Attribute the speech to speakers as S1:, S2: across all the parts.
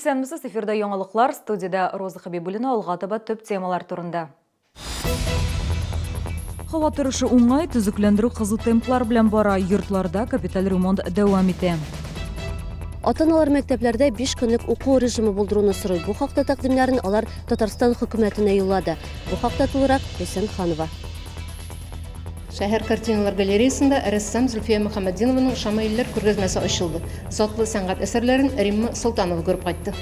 S1: Исәнмесез, эфирда яңалыклар, студиядә Роза Хәбибуллина алга таба төп темалар турында. Һава торышы уңай, төзекләндерү кызу темплар белән бара, йортларда капиталь ремонт дәвам итә.
S2: Ата-аналар мәктәпләрдә 5 көнлек уку режимы булдыруны сорый. Бу хакта тәкъдимнәрен алар Татарстан хөкүмәтенә юллады. Бу хакта тулырак Ләйсән Ханова.
S3: Шәһәр картиналар галереясында рәссам Зөлфия Мөхәммәтдинованың Шамаилләр күргәзмәсе ачылды. Затлы сәнгать әсәрләрен Римма Солтанова күреп кайтты.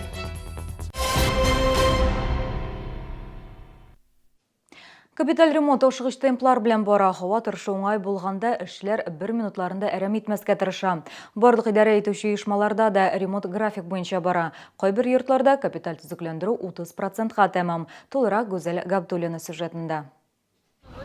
S1: Капиталь ремонт ашыгыч темплар белән бара. Һава торышы уңай булганда эшләр бер минутларын да әрәм итмәскә тырыша. Барлык идарә итүче оешмаларда да ремонт график буенча бара. Кайбер йортларда капиталь төзекләндерү 30 процентка тәмам. Тулырак Гүзәл Габдуллина сюжетында.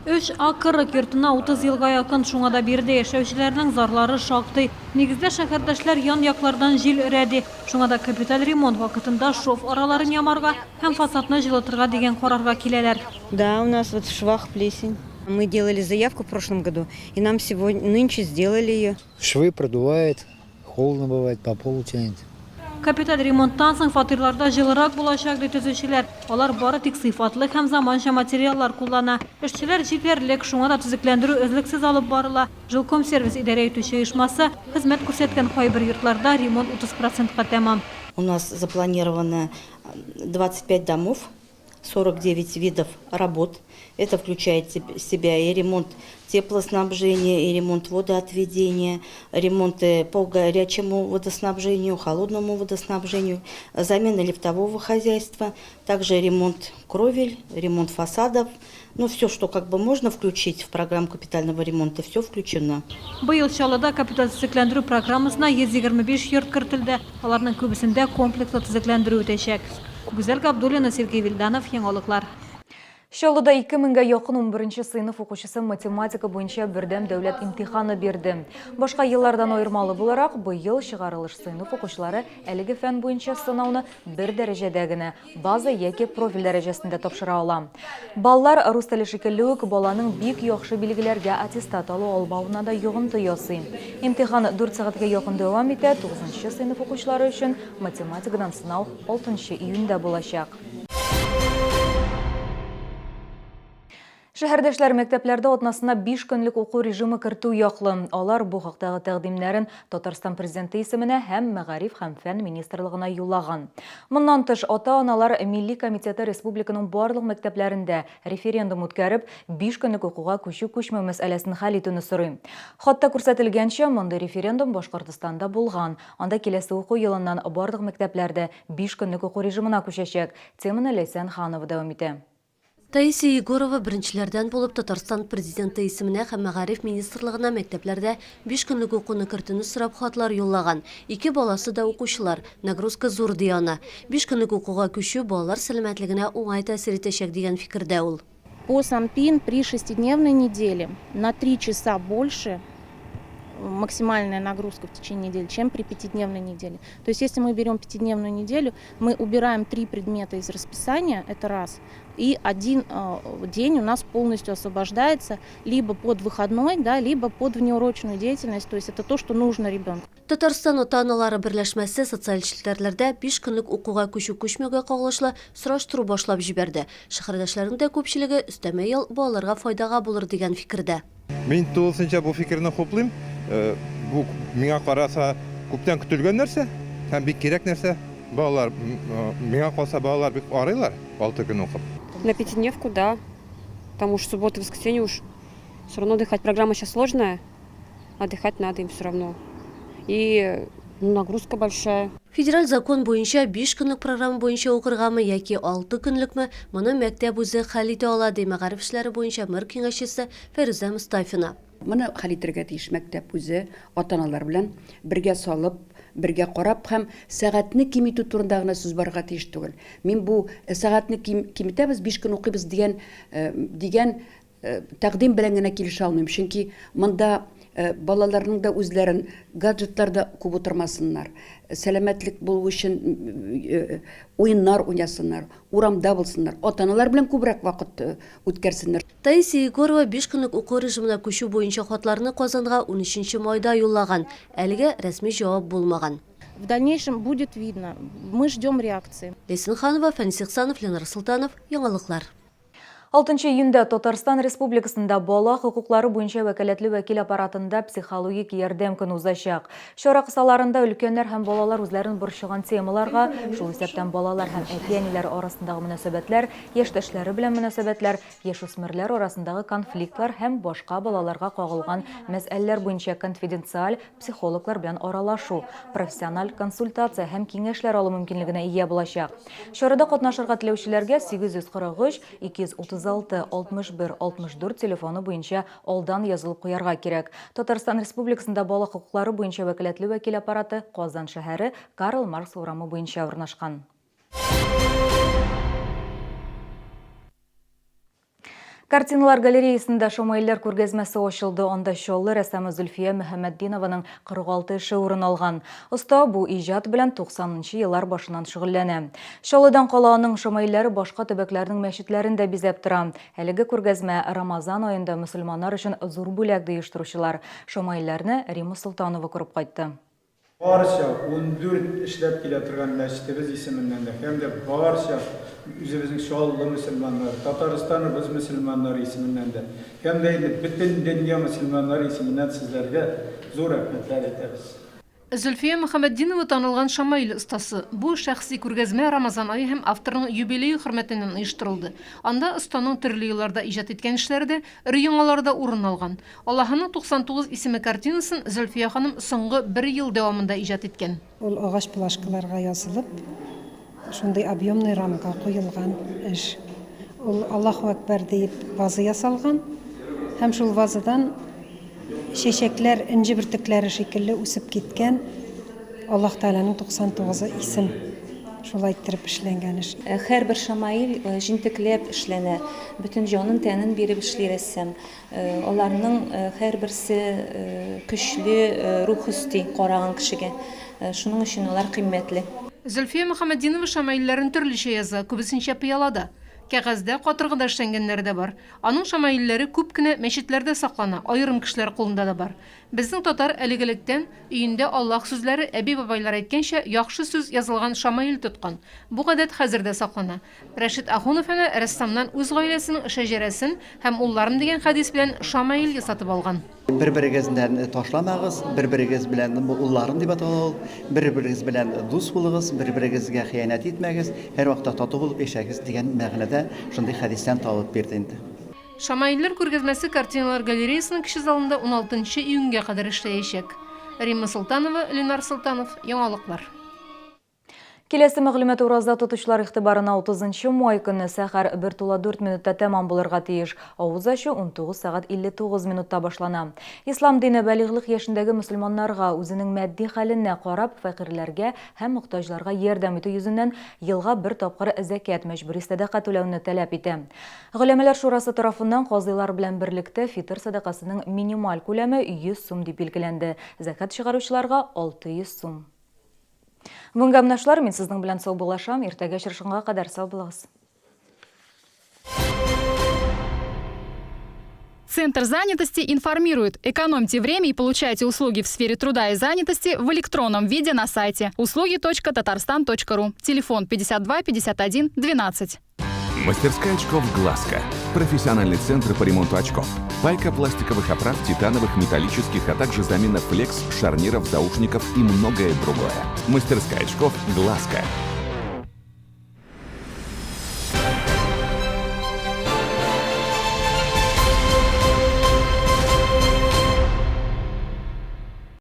S4: 3 А 40 йортына 30 елга якын, шуңа да биредә яшәүчеләрнең зарлары шактый. Нигездә шәһәрдәшләр ян-яклардан җил өрә, ди. Шуңа да капиталь ремонт вакытында шов араларын ямарга һәм фасадны җылытырга дигән карарга киләләр.
S5: Да, у нас вот в швах плесень. Мы делали заявку в прошлом году, и нам сегодня, нынче сделали ее.
S6: Швы продувает, Холодно бывает, по полу тянет.
S4: Капиталь ремонттан соң фатирларда җылырак булачак, ди төзүчеләр. Алар бары тик сыйфатлы һәм заманча материаллар куллана. Эшчеләр җитәрлек, шуңа да төзекләндерү өзлексез алып барыла. Жилкомсервис идарә итүче оешмасы хезмәт күрсәткән кайбер йортларда ремонт 30 процентка тәмам.
S5: У нас запланировано 25 домов 49 видов работ. Это включает в себя и ремонт теплоснабжения, и ремонт водоотведения, ремонты по горячему водоснабжению, холодному водоснабжению, замена лифтового хозяйства, также ремонт кровель, ремонт фасадов. Ну, все, что как бы можно включить в программу капитального ремонта, все включено.
S4: Быел Чаллыда капиталь төзекләндерү программасына 125 йорт кертелде. Аларның күбесендә комплекслы төзекләндерү үтәчәк. Гүзәл Габдуллина, Сергей Вильданов, Яңалыклар.
S1: Чаллыда 2 меңгә якын унберенче сыйныф укучысы математика буенча бердәм дәүләт имтиханы бирде. Башка еллардан аермалы буларак, быел чыгарылыш сыйныф укучылары әлеге фән буенча сынауны бер дәрәҗәдә генә, база яки профиль дәрәҗәсендә тапшыра ала. Баллар, рус теле шикелле үк, баланың бик яхшы билгеләргә аттестат алу-алмавына да йогынты ясый. Имтихан дүрт сәгатькә якын дәвам итә, тугызынчы сыйныф укучылары өчен математикадан сынау алтынчы июньдә булачак. Шәһәрдәшләр мәктәпләрдә атнасына 5 көнлек уку режимы кертү яклы. Алар бу хактагы тәкъдимнәрен Татарстан Президенты исеменә һәм Мәгариф һәм фән министрлыгына юллаган. Моннан тыш, ата-аналар милли комитеты республиканың барлык мәктәпләрендә референдум үткәреп, 5 көнлек укуга күчү-күчмәү мәсьәләсен хәл итүне сорый. Хатта күрсәтелгәнчә, мондый референдум Башкортстанда булган. Анда киләсе уку елыннан барлык мәктәпләр дә биш көнлек уку режимына күчәчәк. Теманы Ләйсән Ханова дәвам итә.
S2: Таисия Егорова беренчеләрдән булып Татарстан Президенты исеменә һәм Мәгариф министрлыгына мәктәпләрдә биш көнлек укуны кертүне сорап хатлар юллаган. Ике баласы да укучылар. Нагрузка зур, ди ана. Биш көнлек укуга күчү балалар сәламәтлегенә уңай тәэсир итәчәк, дигән фикердә ул.
S7: По СанПиН при шестидневной неделе на три часа больше максимальная нагрузка в течение недели, чем при пятидневной неделе. То есть если мы берем пятидневную неделю, мы убираем три предмета из расписания, это раз, и один э, день у нас полностью освобождается либо под выходной, да, либо под внеурочную деятельность, то есть это то, что нужно ребенку.
S2: Татарстан ата-аналары берләшмәсе социаль челтәрләрдә биш көнлек укуга күчү-күчмәүгә кагылышлы сораштыру башлап җибәрде. Шәһәрдәшләрнең дә күпчелеге өстәмә ял балаларга файдага булыр дигән фикердә.
S8: Мин тулысынча бу фикерне хуплыйм. Бу, миңа караса, күптән көтелгән нәрсә һәм бик кирәк нәрсә. Балалар, миңа калса, балалар бик арыйлар алты көн укып.
S9: На пятидневку, да. Там уж суббота, воскресенье уж все равно отдыхать. Программа сейчас сложная. Отдыхать надо им все равно. И ну, нагрузка большая.
S2: Федераль закон буенча биш көнлек программа буенча укыргамы яки алты көнлекме, моны мәктәп үзе хәл итә ала, ди мәгариф эшләре буенча мэр киңәшчесе Фәрүзә Мостафина.
S10: Моны хәл итәргә тиеш мәктәп үзе, ата-аналар белән бергә салып, бергә карап һәм сәгатьне киметү турында гына сүз барырга тиеш түгел. Мин бу сәгатьне киметәбез, биш көн укыйбыз дигән дигән Тәкъдим белән генә килешә алмыйм, чөнки монда балаларның да үзләрен гаджетларда күп утырмасыннар, сәламәтлек булу өчен уеннар уйнасыннар, урамда булсыннар, ата-аналар белән күбрәк вакыт үткәрсеннәр.
S2: Таисия Егорова биш көнлек уку режимына күчү буенча хатларны Казанга унөченче майда юллаган. Әлегә рәсми җавап булмаган.
S7: В дальнейшем будет видно. Мы ждем реакции.
S2: Ләйсән Ханова, Фәнис Ихсанов, Ленар Солтанов, Яңалыклар.
S1: Алтынчы июньдә Татарстан Республикасында бала хокуклары буенча вәкаләтле вәкил аппаратында психологик ярдәм көне узачак. Чара кысаларында өлкәннәр һәм балалар үзләрен борчыган темаларга, шул исәптән балалар һәм әти-әниләр арасындагы мөнәсәбәтләр, яшьтәшләре белән мөнәсәбәтләр, яшүсмерләр арасындагы конфликтлар һәм башка балаларга кагылган мәсьәләләр буенча конфиденциаль психологлар белән аралашу, профессиональ консультация һәм киңәшләр алу мөмкинлегенә ия булачак. Чарада катнашырга теләүчеләргә 843 236 61 64 телефоны буенча алдан язылып куярга кирәк. Татарстан Республикасында бала хокуклары буенча вәкаләтле вәкил аппараты Казан шәһәре, Карл Маркс урамы буенча урнашкан. Картиналар галереясында шамаилләр күргәзмәсе ачылды. Анда Чаллы рәссамы Зөлфия Мөхәммәтдинованың 46 эше урын алган. Оста бу иҗат белән 90 нчы еллар башыннан шөгыльләнә. Чаллыдан кала аның шамаилләре башка төбәкләрнең мәчетләрен дә бизәп тора. Әлеге күргәзмә Рамазан аенда мөселманнар өчен зур бүләк, ди оештыручылар. Шамаилләрне Римма Солтанова күреп кайтты.
S11: Барча 14 эшләп килә торган мәчетебез исеменнән дә һәм дә барча үзебезнең Чаллы мөселманнары, Татарстаныбыз мөселманнары исеменнән дә һәм дә инде бөтен дөнья мөселманнары исеменнән сезләргә зур рәхмәтләр әйтәбез.
S3: Зөлфия Мөхәммәтдинова танылган шамаил остасы. Бу шәхси күргәзмә Рамазан ае һәм авторның юбилее хөрмәтеннән оештырылды. Анда останың төрле елларда иҗат иткән эшләре дә, өр-яңалары да урын алган. Аллаһының 99 исеме картинасын Зөлфия ханым соңгы бер ел дәвамында иҗат иткән.
S12: Ул агач плашкаларга язылып, шундый объемный рамга куелган эш. Ул Аллаһу әкбәр диеп ваза ясалган һәм шул вазадан чәчәкләр энҗе бөртекләре шикелле үсеп киткән Аллаһ Тәгаләнең 99 исем. Шулай иттереп эшләнгән эш.
S13: Һәрбер шамаил җентекләп эшләнә, бөтен җанын-тәнен биреп эшли рәссам. Аларның һәрберсе көчле рух өсти караган кешегә. Шуның өчен алар кыйммәтле.
S3: Зөлфия Мөхәммәтдинова шамаилләрен төрлечә яза, күбесенчә пыялада. Кәгазьдә, катыргыда эшләнгәннәре дә бар. Аның шамаилләре күп кенә мәчетләрдә саклана, аерым кешеләр кулында да бар. Безнең татар элек-электән өендә Аллаһ сүзләре, әби-бабайлар әйткәнчә, яхшы сүз язылган шамаил тоткан. Бу гадәт хәзер дә саклана. Рәшит Ахунов әнә рәссамнан үз гаиләсенең шәҗәрәсен һәм улларым дигән хәдис белән шамаил ясатып алган.
S14: Бер-берегездән ташламагыз, бер-берегез белән, бу улларым дип атала ул, бер-берегез белән дус булыгыз, бер-берегезгә хыянәт итмәгез, һәрвакытта тату булып яшәгез дигән мәгънәдә шундый хәдистән табып бирде инде.
S3: Шамаилләр күргәзмәсе картиналар галереясының кече залында уналтынчы июньгә кадәр эшләячәк. Римма Солтанова, Ленар Солтанов, Яңалыклар.
S1: Киләсе мәгълүмат ураза тотучылар игътибарына 30 нчы май көнне сәхәр 1:04 минутта тәмам булырга тиеш. Авыз ачу 19 сәгать 59 минутта башлана. Ислам дине балигълык яшендәге мөселманнарга үзенең матди хәленә карап, фәкыйрьләргә һәм мохтаҗларга ярдәм итү йөзеннән елга бер тапкыр зәкят, мәҗбүри сәдака түләүне таләп итә. Голәмәләр шурасы тарафыннан казыйлар белән берлектә фитыр сәдакасының минималь күләме 100 сум дип билгеләнде, зәкят чыгаручыларга 600 сум. Бүгенгә менә шулар, мин сезнең белән саубуллашам, иртәгә очрашканга кадәр сау булыгыз.
S15: Центр занятости информирует. Экономьте время и получайте услуги в сфере труда и занятости в электронном виде на сайте услуги.татарстан.ру. Телефон 52 51 12.
S16: Мастерская очков «Глазка». Профессиональный центр по ремонту очков. Пайка пластиковых оправ, титановых, металлических, а также замена флекс, шарниров, заушников и многое другое. Мастерская очков «Глазка».